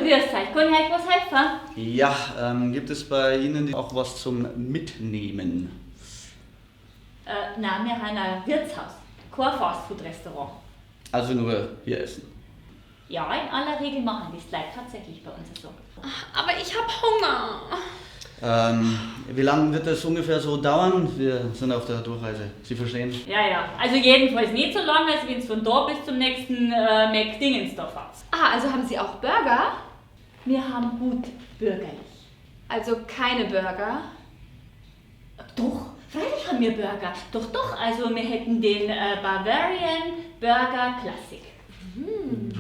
Grüß euch, kann ich euch was helfen? Ja, gibt es bei Ihnen auch was zum Mitnehmen? Nein, wir haben ein Wirtshaus, kein Fastfood-Restaurant. Also nur hier essen. Ja, in aller Regel machen die Leute tatsächlich bei uns so. Aber ich hab Hunger. Wie lange wird das ungefähr so dauern? Wir sind auf der Durchreise. Sie verstehen? Ja, ja. Also jedenfalls nicht so lange, als wenn es von da bis zum nächsten McDingens da fahrt. Ah, also haben Sie auch Burger? Wir haben gut bürgerlich. Also keine Burger? Doch, freilich haben wir Burger. Doch, doch, also wir hätten den Bavarian Burger Classic.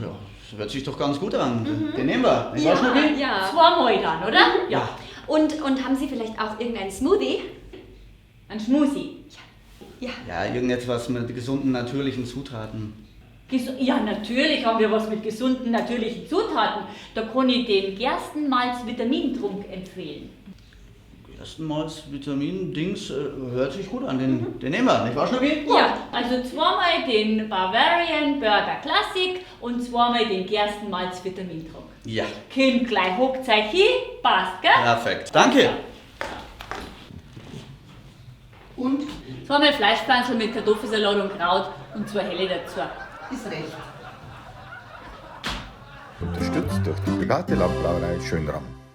Ja, das hört sich doch ganz gut an. Den nehmen wir. Nicht wahr, Schnucki? Ja. Zweimal dann, oder? Ja. Und haben Sie vielleicht auch irgendeinen Smoothie? Ein Schmusi? Ja. Ja, irgendetwas mit gesunden, natürlichen Zutaten. Ja, natürlich haben wir was mit gesunden, natürlichen Zutaten. Da kann ich den Gerstenmalz-Vitamintrunk empfehlen. Gerstenmalz-Vitamin-Dings hört sich gut an. Den nehmen wir, nicht wahr, Schnucki? Ja. Also zweimal den Bavarian Burger Classic und zweimal den Gerstenmalz-Vitamintrunk. Ja. Kommt gleich, hockt euch hin, passt, gell? Perfekt. Danke. Und? Zweimal Fleischpflanzl mit Kartoffelsalat und Kraut und zwei Helle dazu. Ist recht. Unterstützt durch die private Landbrauerei Schönram.